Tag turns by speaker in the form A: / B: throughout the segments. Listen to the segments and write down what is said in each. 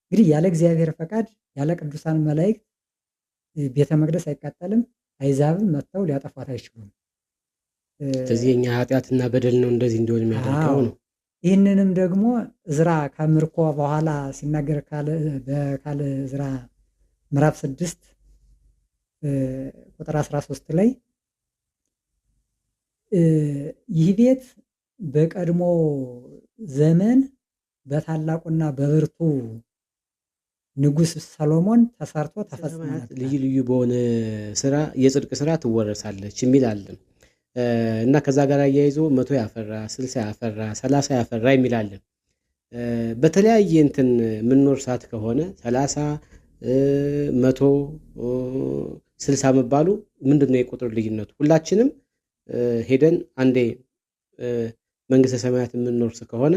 A: እንግዲህ ያለ እግዚአብሔር ፈቃድ ያለ ቅዱሳን መላእክት ቤተ መቅደስ አይቃጠልም፣ አሕዛብም መጥተው ሊያጠፏት አይችሉም።
B: ስለዚህ የኛ ኃጢአትና በደል ነው እንደዚህ እንዲሆን የሚያደርገው ነው።
A: ይህንንም ደግሞ ዕዝራ ከምርኮ በኋላ ሲናገር በካል ዕዝራ ምዕራፍ 6 ቁጥር 13 ላይ ይህ ቤት በቀድሞ ዘመን በታላቁና በብርቱ ንጉሥ ሰሎሞን ተሰርቶ ተፈጽሞ ነበር።
B: ልዩ ልዩ በሆነ ስራ የጽድቅ ስራ ትወረሳለች የሚል አለ እና ከዛ ጋር አያይዞ 100 ያፈራ፣ 60 ያፈራ፣ 30 ያፈራ የሚል አለ። በተለያየ እንትን የምንኖር ሰዓት ከሆነ 30፣ 100፣ 60 መባሉ ምንድን ነው የቁጥር ልዩነቱ? ሁላችንም ሄደን አንዴ መንግስተ ሰማያት የምንወርስ ከሆነ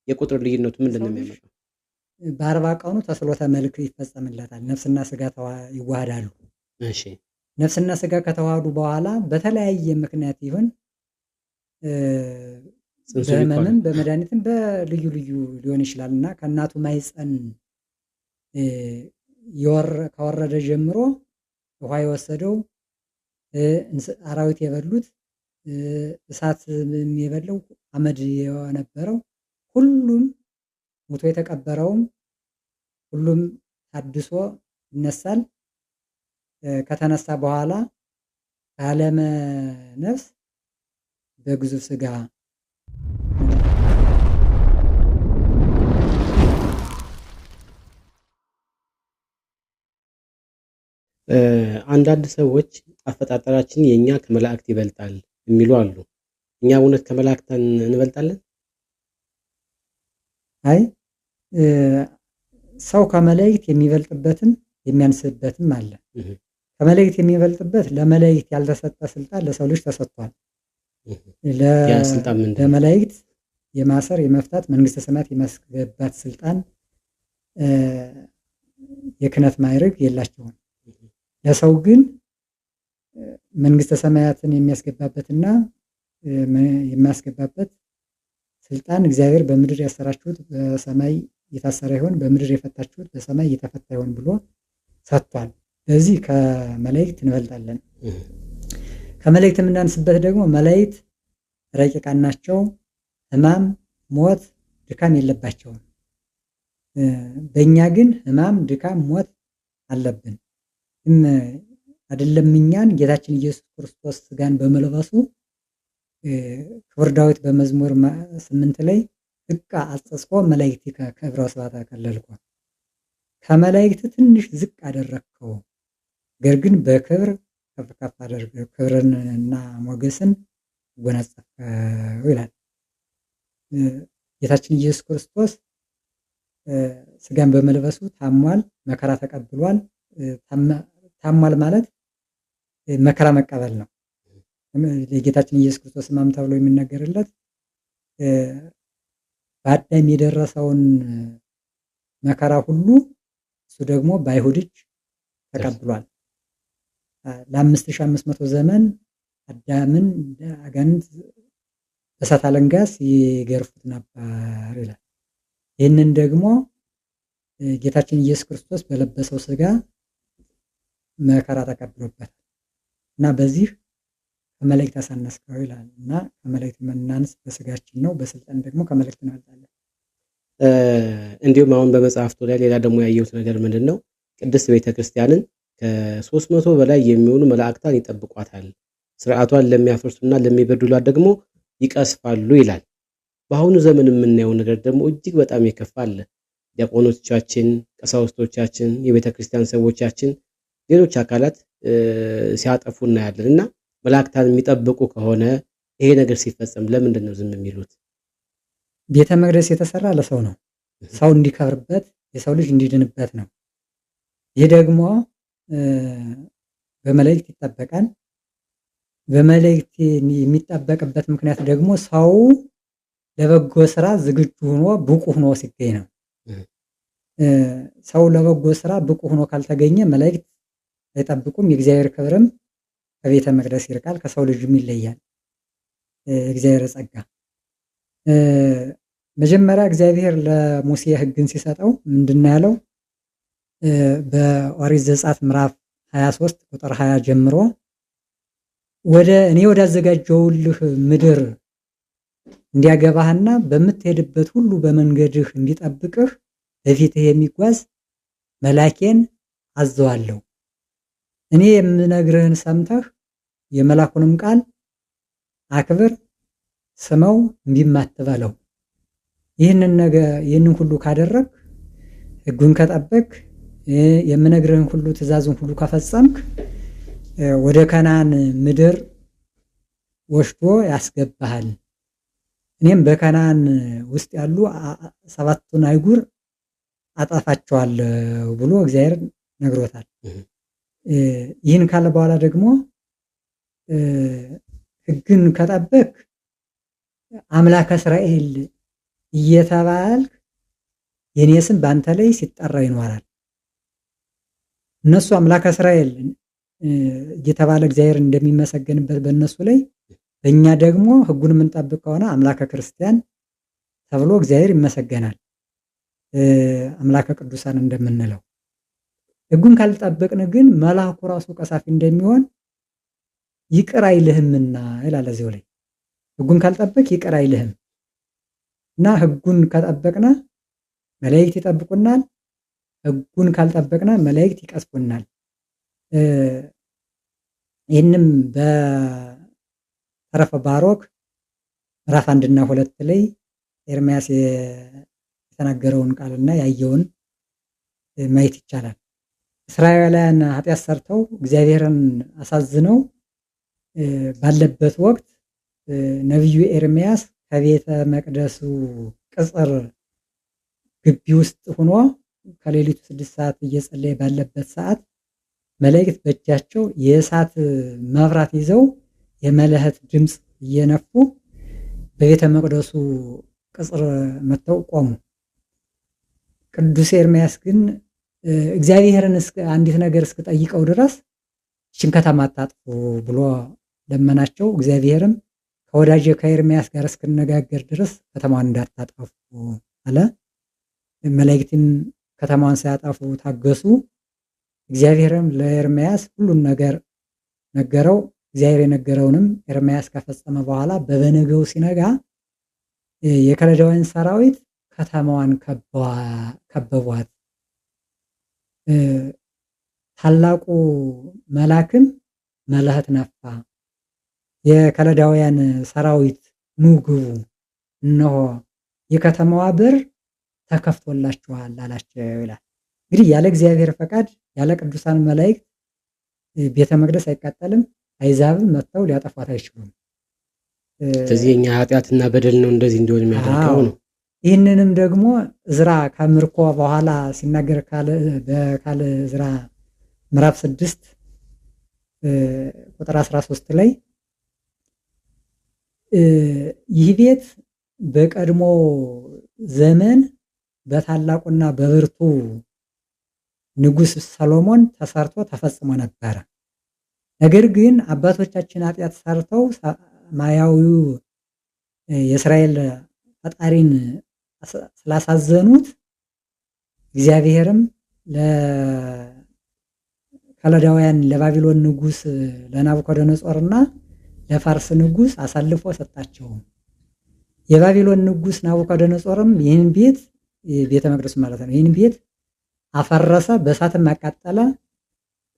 B: የቁጥር ልዩነቱ ምንድን ነው የሚያመጣው?
A: በ40 ቀኑ ተስሎተ መልክ ይፈጸምለታል። ነፍስና ስጋ ይዋሃዳሉ።
B: እሺ፣
A: ነፍስና ስጋ ከተዋሃዱ በኋላ በተለያየ ምክንያት ይሁን በህመምም በመድኃኒትም በልዩ ልዩ ሊሆን ይችላል እና ከእናቱ ማህፀን ከወረደ ጀምሮ ውሃ የወሰደው፣ አራዊት የበሉት፣ እሳት የበላው፣ አመድ የነበረው ሁሉም ሙቶ የተቀበረውም ሁሉም ታድሶ ይነሳል። ከተነሳ በኋላ ዓለመ ነፍስ በግዙፍ ስጋ።
B: አንዳንድ ሰዎች አፈጣጠራችን የኛ ከመላእክት ይበልጣል የሚሉ አሉ። እኛ እውነት ከመላእክት እንበልጣለን?
A: አይ፣ ሰው ከመላእክት የሚበልጥበትም የሚያንስበትም አለ። ከመላእክት የሚበልጥበት ለመላእክት ያልተሰጠ ስልጣን ለሰው ልጅ ተሰጥቷል። ለመላእክት የማሰር፣ የመፍታት፣ መንግስተ ሰማያት የማስገባት ስልጣን፣ የክህነት ማዕረግ የላቸውም። ለሰው ግን መንግስተ ሰማያትን የሚያስገባበትና የማያስገባበት ስልጣን እግዚአብሔር በምድር ያሰራችሁት በሰማይ የታሰረ ይሆን፣ በምድር የፈታችሁት በሰማይ የተፈታ ይሆን ብሎ ሰጥቷል። በዚህ ከመላእክት እንበልጣለን። ከመላእክት የምናንስበት ደግሞ መላእክት ረቂቃን ናቸው። ሕማም፣ ሞት፣ ድካም የለባቸውም። በእኛ ግን ሕማም፣ ድካም፣ ሞት አለብን። አይደለም እኛን ጌታችን ኢየሱስ ክርስቶስ ስጋን በመልበሱ ክቡር ዳዊት በመዝሙር 8 ላይ ሕቃ አጸጽቆ መላእክቲከ ክብረ ስብሐት አቀለልኮ፣ ከመላእክት ትንሽ ዝቅ አደረግከው፣ ነገር ግን በክብር ከፍ ከፍ አደረግከው፣ ክብርንና ሞገስን ጎናጸፍከው ይላል። ጌታችን ኢየሱስ ክርስቶስ ስጋን በመልበሱ ታሟል፣ መከራ ተቀብሏል። ታሟል ማለት መከራ መቀበል ነው። የጌታችን ኢየሱስ ክርስቶስ ሕማም ተብሎ የሚነገርለት በአዳም የደረሰውን መከራ ሁሉ እሱ ደግሞ በአይሁድ እጅ ተቀብሏል። ለ5500 ዘመን አዳምን አጋንንት በእሳት አለንጋ ሲገርፉት ነበር ይላል። ይህንን ደግሞ ጌታችን ኢየሱስ ክርስቶስ በለበሰው ስጋ መከራ ተቀብሎበታል እና በዚህ ከመላእክት አሳነስከው ይላል እና ከመላእክት መናንስ በስጋችን ነው፣ በስልጣን ደግሞ ከመላእክት እንበልጣለን።
B: እንዲሁም አሁን በመጽሐፍቱ ላይ ሌላ ደግሞ ያየሁት ነገር ምንድን ነው? ቅድስት ቤተክርስቲያንን ከ300 በላይ የሚሆኑ መላእክታን ይጠብቋታል፣ ስርዓቷን ለሚያፈርሱና ለሚበድሏት ደግሞ ይቀስፋሉ ይላል። በአሁኑ ዘመን የምናየው ነገር ደግሞ እጅግ በጣም የከፋ አለ። ዲያቆኖቻችን፣ ቀሳውስቶቻችን፣ የቤተክርስቲያን ሰዎቻችን፣ ሌሎች አካላት ሲያጠፉ እናያለን እና መላእክታን የሚጠብቁ ከሆነ ይሄ ነገር ሲፈጸም ለምንድን ነው ዝም የሚሉት?
A: ቤተ መቅደስ የተሰራ ለሰው ነው። ሰው እንዲከብርበት፣ የሰው ልጅ እንዲድንበት ነው። ይህ ደግሞ በመላእክት ይጠበቃል። በመላእክት የሚጠበቅበት ምክንያት ደግሞ ሰው ለበጎ ስራ ዝግጁ ሆኖ ብቁ ሆኖ ሲገኝ ነው። ሰው ለበጎ ስራ ብቁ ሆኖ ካልተገኘ መላእክት አይጠብቁም። የእግዚአብሔር ክብርም ከቤተ መቅደስ ይርቃል፣ ከሰው ልጅም ይለያል። እግዚአብሔር ጸጋ መጀመሪያ እግዚአብሔር ለሙሴ ሕግን ሲሰጠው ምንድን ነው ያለው? በኦሪት ዘጸአት ምዕራፍ 23 ቁጥር 20 ጀምሮ ወደ እኔ ወዳዘጋጀውልህ ምድር እንዲያገባህና በምትሄድበት ሁሉ በመንገድህ እንዲጠብቅህ በፊትህ የሚጓዝ መላኬን አዘዋለሁ። እኔ የምነግርህን ሰምተህ የመላኩንም ቃል አክብር፣ ስመው፣ እምቢም አትበለው። ይህንን ነገር ይህንን ሁሉ ካደረግ፣ ሕጉን ከጠበቅ፣ የምነግርህን ሁሉ ትእዛዙን ሁሉ ከፈጸምክ ወደ ከነዓን ምድር ወስዶ ያስገባሃል። እኔም በከነዓን ውስጥ ያሉ 7ቱን አይጉር አጠፋቸዋለሁ ብሎ እግዚአብሔር ነግሮታል። ይህን ካለ በኋላ ደግሞ ሕግን ከጠበቅ አምላከ እስራኤል እየተባልክ የኔ ስም በአንተ ላይ ሲጠራ ይኖራል። እነሱ አምላከ እስራኤል እየተባለ እግዚአብሔር እንደሚመሰገንበት በእነሱ ላይ፣ በእኛ ደግሞ ሕጉን የምንጠብቅ ከሆነ አምላከ ክርስቲያን ተብሎ እግዚአብሔር ይመሰገናል። አምላከ ቅዱሳን እንደምንለው። ሕጉን ካልጠበቅን ግን መልአኩ ራሱ ቀሳፊ እንደሚሆን ይቅር አይልህምና ይላል እዚሁ ላይ። ሕጉን ካልጠበቅ ይቅር አይልህም እና ሕጉን ከጠበቅነ መላእክት ይጠብቁናል። ሕጉን ካልጠበቅነ መላእክት ይቀስፉናል። ይህንም በተረፈ ባሮክ ምዕራፍ 1 እና 2 ላይ ኤርምያስ የተናገረውን ቃልና ያየውን ማየት ይቻላል። እስራኤላውያን ኃጢአት ሰርተው እግዚአብሔርን አሳዝነው ባለበት ወቅት ነቢዩ ኤርምያስ ከቤተ መቅደሱ ቅጽር ግቢ ውስጥ ሆኖ ከሌሊቱ 6 ሰዓት እየጸለየ ባለበት ሰዓት መላእክት በእጃቸው የእሳት መብራት ይዘው የመለከት ድምፅ እየነፉ በቤተ መቅደሱ ቅጽር መጥተው ቆሙ። ቅዱስ ኤርምያስ ግን እግዚአብሔርን አንዲት ነገር እስክጠይቀው ድረስ ይህችን ከተማ አታጥፉ ብሎ ለመናቸው። እግዚአብሔርም ከወዳጄ ከኤርምያስ ጋር እስክነጋገር ድረስ ከተማዋን እንዳታጠፉ አለ። መላእክትም ከተማዋን ሳያጠፉ ታገሱ። እግዚአብሔርም ለኤርምያስ ሁሉን ነገር ነገረው። እግዚአብሔር የነገረውንም ኤርምያስ ከፈጸመ በኋላ በበነገው ሲነጋ የከለዳውያን ሰራዊት ከተማዋን ከበቧት። ታላቁ መልአክም መለከት ነፋ። የከለዳውያን ሰራዊት ኑ ግቡ፣ እነሆ የከተማዋ በር ተከፍቶላችኋል አላቸው ይላል። እንግዲህ ያለ እግዚአብሔር ፈቃድ ያለ ቅዱሳን መላእክት ቤተ መቅደስ አይቃጠልም፣ አሕዛብም መጥተው ሊያጠፏት አይችሉም።
B: ስለዚህ የኛ ኃጢአትና በደል ነው እንደዚህ እንዲሆን የሚያደርገው ነው።
A: ይህንንም ደግሞ ዕዝራ ከምርኮ በኋላ ሲናገር በካለ ዕዝራ ምዕራፍ 6 ቁጥር 13 ላይ ይህ ቤት በቀድሞ ዘመን በታላቁና በብርቱ ንጉሥ ሰሎሞን ተሰርቶ ተፈጽሞ ነበረ። ነገር ግን አባቶቻችን ኃጢአት ሰርተው ሰማያዊው የእስራኤል ፈጣሪን ስላሳዘኑት እግዚአብሔርም ለከለዳውያን ለባቢሎን ንጉሥ ለናቡከደነጾርና ለፋርስ ንጉሥ አሳልፎ ሰጣቸው። የባቢሎን ንጉሥ ናቡከደነጾርም ይህን ቤት፣ ቤተ መቅደሱ ማለት ነው፣ ይህን ቤት አፈረሰ፣ በእሳትም አቃጠለ።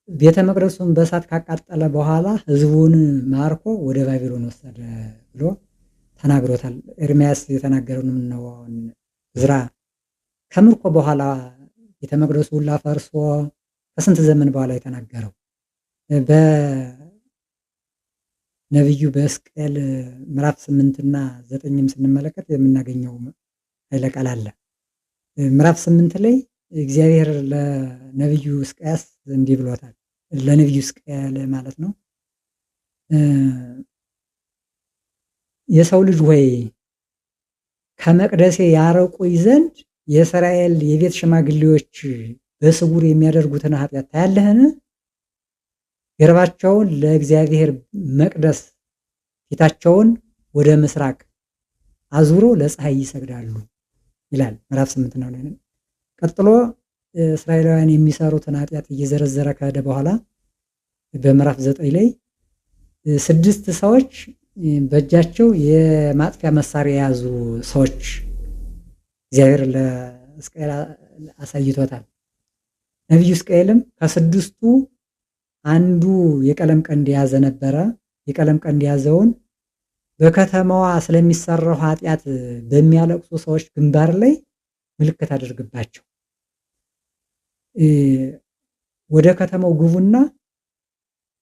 A: ቤተ መቅደሱን በእሳት ካቃጠለ በኋላ ሕዝቡን ማርኮ ወደ ባቢሎን ወሰደ ብሎ ተናግሮታል። ኤርምያስ የተናገረውን ነው። ዕዝራ ከምርኮ በኋላ ቤተ መቅደሱ ሁላ ፈርሶ ከስንት ዘመን በኋላ የተናገረው። በነቢዩ በሕዝቅኤል ምዕራፍ 8 እና 9ም ስንመለከት የምናገኘው ኃይለ ቃል አለ። ምዕራፍ 8 ላይ እግዚአብሔር ለነቢዩ ሕዝቅያስ እንዲህ ብሎታል። ለነቢዩ ሕዝቅኤል ማለት ነው። የሰው ልጅ ሆይ፣ ከመቅደሴ ያረቁኝ ዘንድ የእስራኤል የቤት ሽማግሌዎች በስውር የሚያደርጉትን ኃጢአት ታያለህን? ጀርባቸውን ለእግዚአብሔር መቅደስ ፊታቸውን ወደ ምስራቅ አዙሮ ለፀሐይ ይሰግዳሉ ይላል። ምዕራፍ 8 ነው። ቀጥሎ እስራኤላውያን የሚሰሩትን ኃጢአት እየዘረዘረ ከሄደ በኋላ በምዕራፍ 9 ላይ 6 ሰዎች በእጃቸው የማጥፊያ መሳሪያ የያዙ ሰዎች እግዚአብሔር ለሕዝቅኤል አሳይቶታል። ነቢዩ ሕዝቅኤልም ከ6ቱ አንዱ የቀለም ቀንድ የያዘ ነበረ። የቀለም ቀንድ የያዘውን በከተማዋ ስለሚሰራው ኃጢአት በሚያለቅሱ ሰዎች ግንባር ላይ ምልክት አድርግባቸው፣ ወደ ከተማው ግቡና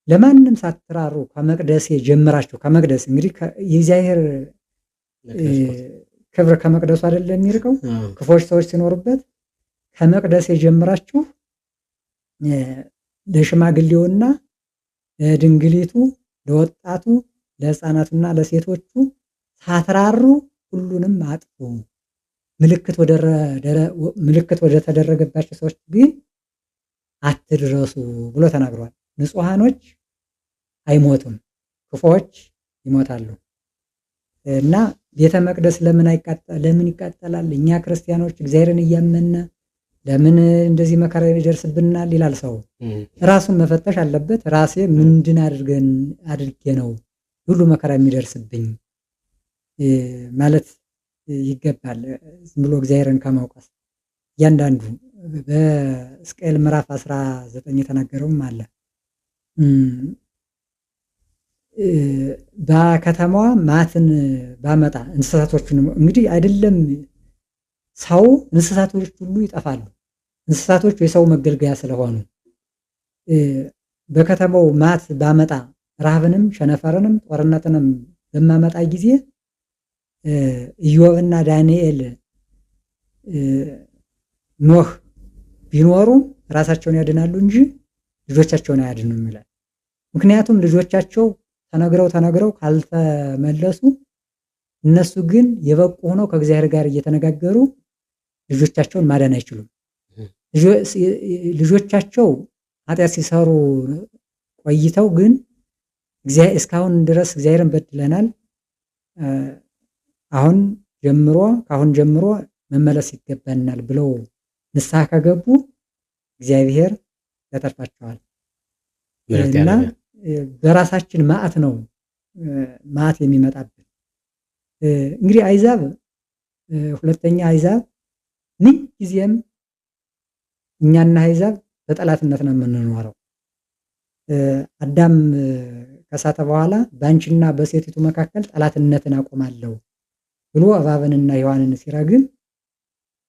A: ለማንም ሳትራሩ ከመቅደሴ ጀምራችሁ፣ ከመቅደስ እንግዲህ የእግዚአብሔር ክብር ከመቅደሱ አይደለም የሚርቀው፣ ክፎች ሰዎች ሲኖሩበት፣ ከመቅደሴ ጀምራችሁ ለሽማግሌውና ለድንግሊቱ፣ ለወጣቱ፣ ለሕፃናቱና ለሴቶቹ ሳትራሩ ሁሉንም አጥፉ። ምልክት ወደ ተደረገባቸው ሰዎች ግን አትድረሱ ብሎ ተናግሯል። ንጹሃኖች አይሞቱም፣ ክፉዎች ይሞታሉ። እና ቤተ መቅደስ ለምን ይቃጠላል? እኛ ክርስቲያኖች እግዚአብሔርን እያመነ ለምን እንደዚህ መከራ ይደርስብናል? ይላል ሰው። ራሱን መፈተሽ አለበት። ራሴ ምንድን አድርጌ ነው ሁሉ መከራ የሚደርስብኝ ማለት ይገባል። ዝም ብሎ እግዚአብሔርን ከመውቀስ እያንዳንዱ በሕዝቅኤል ምዕራፍ 19 የተናገረውም አለ። በከተማዋ ማትን ባመጣ እንስሳቶችን እንግዲህ አይደለም ሰው እንስሳቶች ሁሉ ይጠፋሉ። እንስሳቶች የሰው መገልገያ ስለሆኑ በከተማው ማት ባመጣ ረሃብንም ሸነፈርንም ጦርነትንም በማመጣ ጊዜ ኢዮብና ዳንኤል ኖህ ቢኖሩ ራሳቸውን ያድናሉ እንጂ ልጆቻቸውን አያድኑም ይላል። ምክንያቱም ልጆቻቸው ተነግረው ተነግረው ካልተመለሱ እነሱ ግን የበቁ ሆነው ከእግዚአብሔር ጋር እየተነጋገሩ ልጆቻቸውን ማዳን አይችሉም። ልጆቻቸው ኃጢአት ሲሰሩ ቆይተው ግን እስካሁን ድረስ እግዚአብሔርን በድለናል፣ አሁን ጀምሮ ካሁን ጀምሮ መመለስ ይገባናል ብለው ንስሐ ከገቡ እግዚአብሔር ያተርፋቸዋል። እና በራሳችን መዓት ነው መዓት የሚመጣብን። እንግዲህ አይዛብ ሁለተኛ አይዛብ ምን ጊዜም እኛና አይዛብ በጠላትነት ነው የምንኖረው። አዳም ከሳተ በኋላ ባንቺና በሴቲቱ መካከል ጠላትነትን አቆማለሁ ብሎ እባብንና ሔዋንን ሲረግም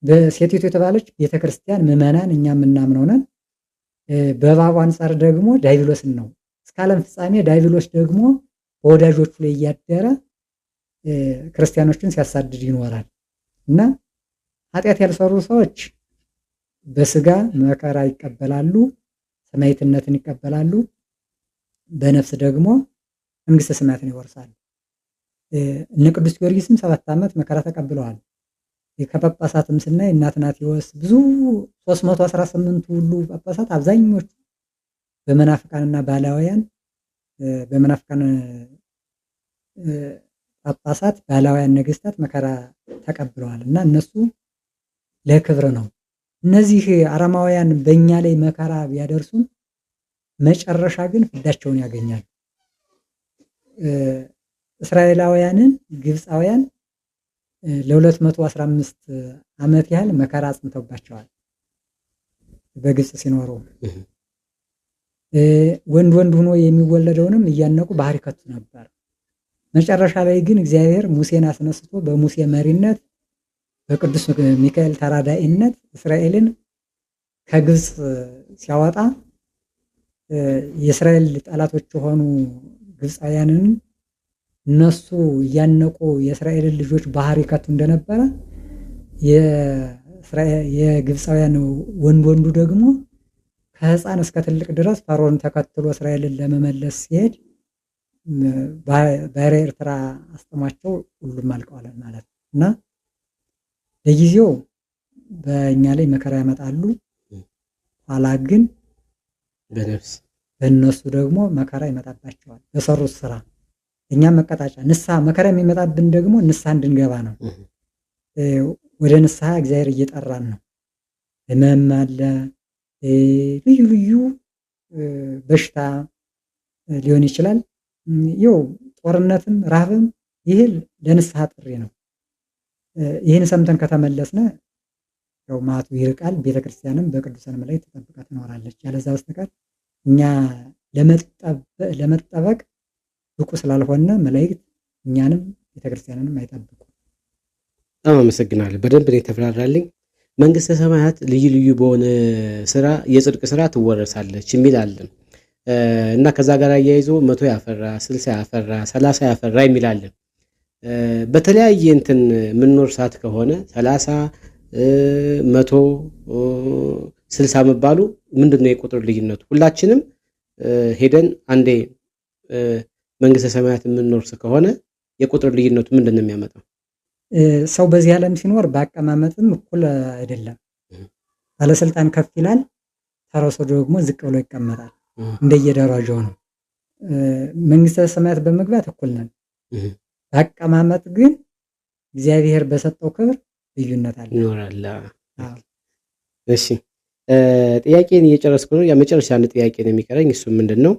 A: በሴቲቱ የተባለች ቤተክርስቲያን ምዕመናን እኛ የምናምነው ነን። በእባቡ አንፃር ደግሞ ዲያብሎስን ነው። እስከ ዓለም ፍጻሜ ዲያብሎስ ደግሞ በወዳጆቹ ላይ እያደረ ክርስቲያኖችን ሲያሳድድ ይኖራል። እና ኃጢአት ያልሰሩ ሰዎች በስጋ መከራ ይቀበላሉ፣ ሰማዕትነትን ይቀበላሉ፣ በነፍስ ደግሞ መንግስተ ሰማያትን ይወርሳሉ። እነ ቅዱስ ጊዮርጊስም 7 ዓመት መከራ ተቀብለዋል። ከጳጳሳትም ስናይ እነ አትናቴዎስ ብዙ 318 ሁሉ ጳጳሳት አብዛኞቹ በመናፍቃንና ባላውያን በመናፍቃን ጳጳሳት ባላውያን ነገስታት መከራ ተቀብለዋል። እና እነሱ ለክብር ነው። እነዚህ አረማውያን በእኛ ላይ መከራ ቢያደርሱም መጨረሻ ግን ፍዳቸውን ያገኛሉ። እስራኤላውያንን ግብፃውያን ለ215 ዓመት ያህል መከራ አጽንተውባቸዋል በግብጽ ሲኖሩ። ወንድ ወንድ ሆኖ የሚወለደውንም እያነቁ ባህር ይከቱ ነበር። መጨረሻ ላይ ግን እግዚአብሔር ሙሴን አስነስቶ በሙሴ መሪነት በቅዱስ ሚካኤል ተራዳኢነት እስራኤልን ከግብጽ ሲያወጣ የእስራኤል ጠላቶች የሆኑ ግብፃውያንን እነሱ እያነቁ የእስራኤልን ልጆች ባህር ይከቱ እንደነበረ የግብፃውያን ወንድ ወንዱ ደግሞ ከህፃን እስከ ትልቅ ድረስ ፈርዖንን ተከትሎ እስራኤልን ለመመለስ ሲሄድ ባህረ ኤርትራ አስጥሟቸው ሁሉም አልቀዋል ማለት ነው። እና ለጊዜው በእኛ ላይ መከራ ያመጣሉ፣ ኋላ ግን
B: በነፍስ
A: በእነሱ ደግሞ መከራ ይመጣባቸዋል በሰሩት ስራ። እኛ መቀጣጫ ንስሐ መከራ የሚመጣብን ደግሞ ንስሐ እንድንገባ ነው። ወደ ንስሐ እግዚአብሔር እየጠራን ነው። ህመም አለ፣ ልዩ ልዩ በሽታ ሊሆን ይችላል። ይኸው ጦርነትም ረሃብም ይህ ለንስሐ ጥሪ ነው። ይህን ሰምተን ከተመለስነ ያው መዓቱ ይርቃል። ቤተክርስቲያንም በቅዱሳን መላእክት ተጠብቃ ትኖራለች። ያለዛ በስተቀር እኛ ለመጠበቅ ብቁ ስላልሆነ መላእክት እኛንም ቤተክርስቲያንንም አይጠብቁም።
B: በጣም አመሰግናለሁ። በደንብ ነው የተብራራልኝ። መንግስተ ሰማያት ልዩ ልዩ በሆነ ስራ የጽድቅ ስራ ትወረሳለች የሚል አለ እና ከዛ ጋር አያይዞ 100 ያፈራ 60 ያፈራ 30 ያፈራ የሚል አለ። በተለያየ እንትን የምንኖር ሰዓት ከሆነ 30 100 60 መባሉ ምንድን ነው የቁጥር ልዩነቱ? ሁላችንም ሄደን አንዴ መንግስተ ሰማያት የምንወርስ ከሆነ የቁጥር ልዩነቱ ምንድን ነው የሚያመጣው?
A: ሰው በዚህ ዓለም ሲኖር በአቀማመጥም እኩል አይደለም። ባለስልጣን ከፍ ይላል፣ ተራው ሰው ደግሞ ዝቅ ብሎ ይቀመጣል። እንደየደረጃው ነው። መንግስተ ሰማያት በመግባት እኩል ነን። በአቀማመጥ ግን እግዚአብሔር በሰጠው ክብር ልዩነት አለ
B: ይኖራል። እሺ ጥያቄን እየጨረስኩ ነው። የመጨረሻ አንድ ጥያቄ ነው የሚቀረኝ። እሱ ምንድን ነው?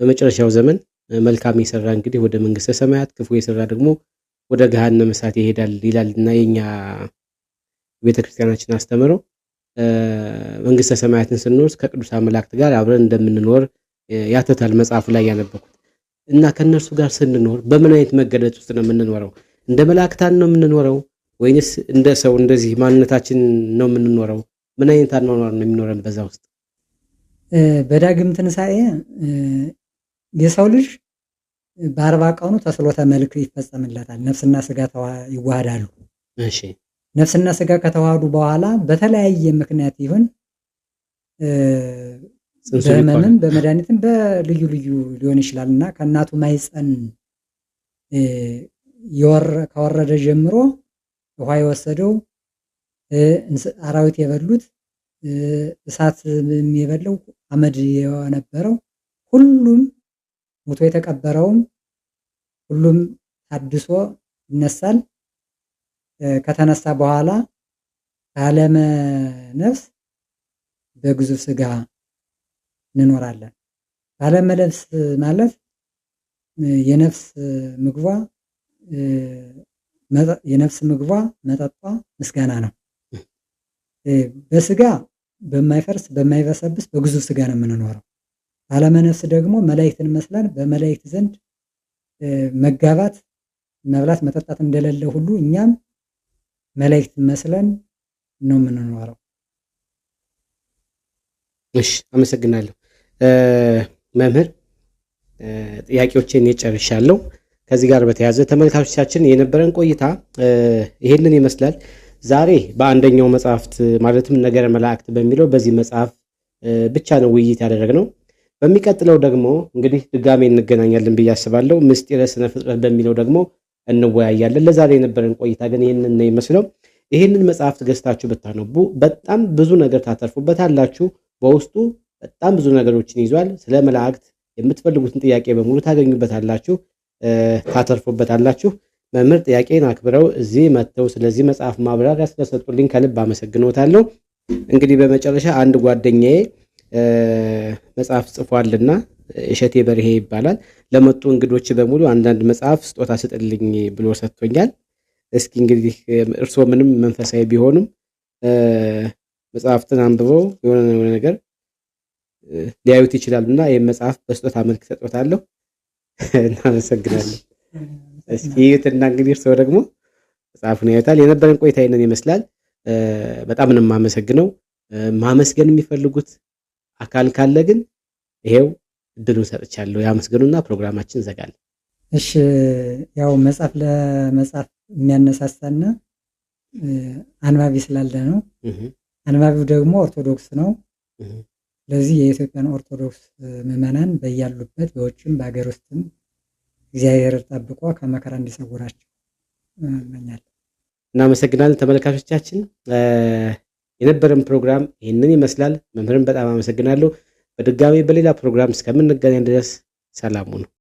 B: በመጨረሻው ዘመን መልካም የሰራ እንግዲህ ወደ መንግስተ ሰማያት፣ ክፉ የሰራ ደግሞ ወደ ገሃነመ እሳት ይሄዳል ይላል እና የኛ ቤተክርስቲያናችን አስተምረው መንግስተ ሰማያትን ስንወርስ ከቅዱሳን መላእክት ጋር አብረን እንደምንኖር ያትታል መጽሐፉ ላይ ያነበኩት እና ከእነርሱ ጋር ስንኖር በምን አይነት መገለጽ ውስጥ ነው የምንኖረው? እንደ መላእክታን ነው የምንኖረው ወይንስ እንደ ሰው እንደዚህ ማንነታችን ነው የምንኖረው? ምን አይነት አኗኗር ነው የሚኖረን በዛ ውስጥ?
A: በዳግም ትንሣኤ የሰው ልጅ በ40 ቀኑ ተስሎተ መልክ ይፈጸምለታል። ነፍስና ስጋ ይዋሃዳሉ።
B: እሺ
A: ነፍስና ስጋ ከተዋሃዱ በኋላ በተለያየ ምክንያት ይሁን በህመምም በመድኃኒትም በልዩ ልዩ ሊሆን ይችላል እና ከእናቱ ማህፀን ከወረደ ጀምሮ ውሃ የወሰደው አራዊት የበሉት እሳት የበለው አመድ የነበረው ሁሉም ሙቶ የተቀበረውም ሁሉም ታድሶ ይነሳል። ከተነሳ በኋላ በዓለመ ነፍስ በግዙፍ ስጋ እንኖራለን። በዓለመ ነፍስ ማለት የነፍስ ምግቧ የነፍስ ምግቧ መጠጧ ምስጋና ነው። በስጋ በማይፈርስ በማይበሰብስ በግዙፍ ስጋ ነው የምንኖረው። በዓለመ ነፍስ ደግሞ መላእክትን መስለን በመላእክት ዘንድ መጋባት መብላት መጠጣት እንደሌለ ሁሉ እኛም መላእክት መስለን ነው የምንኖረው።
B: እሺ አመሰግናለሁ መምህር። ጥያቄዎችን ጨርሻለሁ። ከዚህ ጋር በተያያዘ ተመልካቾቻችን የነበረን ቆይታ ይሄንን ይመስላል። ዛሬ በአንደኛው መጽሐፍት ማለትም ነገረ መላእክት በሚለው በዚህ መጽሐፍ ብቻ ነው ውይይት ያደረግነው። በሚቀጥለው ደግሞ እንግዲህ ድጋሜ እንገናኛለን ብዬ አስባለሁ። ምስጢረ ስነ ፍጥረት በሚለው ደግሞ እንወያያለን። ለዛሬ የነበረን ቆይታ ግን ይህንን ነው ይመስለው። ይህንን መጽሐፍት ገዝታችሁ ብታነቡ በጣም ብዙ ነገር ታተርፉበታላችሁ። በውስጡ በጣም ብዙ ነገሮችን ይዟል። ስለ መላእክት የምትፈልጉትን ጥያቄ በሙሉ ታገኙበታላችሁ፣ ታተርፉበታላችሁ። መምህር ጥያቄን አክብረው እዚህ መጥተው ስለዚህ መጽሐፍ ማብራሪያ ስለሰጡልኝ ከልብ አመሰግኖታለሁ። እንግዲህ በመጨረሻ አንድ ጓደኛዬ መጽሐፍ ጽፏልና እሸቴ በርሄ ይባላል። ለመጡ እንግዶች በሙሉ አንዳንድ መጽሐፍ ስጦታ ስጥልኝ ብሎ ሰጥቶኛል። እስኪ እንግዲህ እርስዎ ምንም መንፈሳዊ ቢሆኑም መጽሐፍትን አንብበው የሆነ ነገር ሊያዩት ይችላሉና ይህም መጽሐፍ በስጦታ መልክ ሰጥቶታለሁ። እናመሰግናለን። እስኪ እዩትና እንግዲህ እርስዎ ደግሞ መጽሐፉን ያዩታል። የነበረን ቆይታ ይህንን ይመስላል። በጣም ነው የማመሰግነው። ማመስገን የሚፈልጉት አካል ካለ ግን ይሄው እድሉን ሰጥቻለሁ። ያመስገኑና ፕሮግራማችን እንዘጋለን።
A: እሺ ያው መጽሐፍ ለመጻፍ የሚያነሳሳና አንባቢ ስላለ ነው። አንባቢው ደግሞ ኦርቶዶክስ ነው። ስለዚህ የኢትዮጵያን ኦርቶዶክስ ምዕመናን በያሉበት በውጭም በሀገር ውስጥም እግዚአብሔር ጠብቆ ከመከራ እንዲሰውራቸው እመኛለሁ።
B: እናመሰግናለን ተመልካቾቻችን። የነበረን ፕሮግራም ይህንን ይመስላል። መምህርን በጣም አመሰግናለሁ። በድጋሚ በሌላ ፕሮግራም እስከምንገናኝ ድረስ ሰላሙ ነው።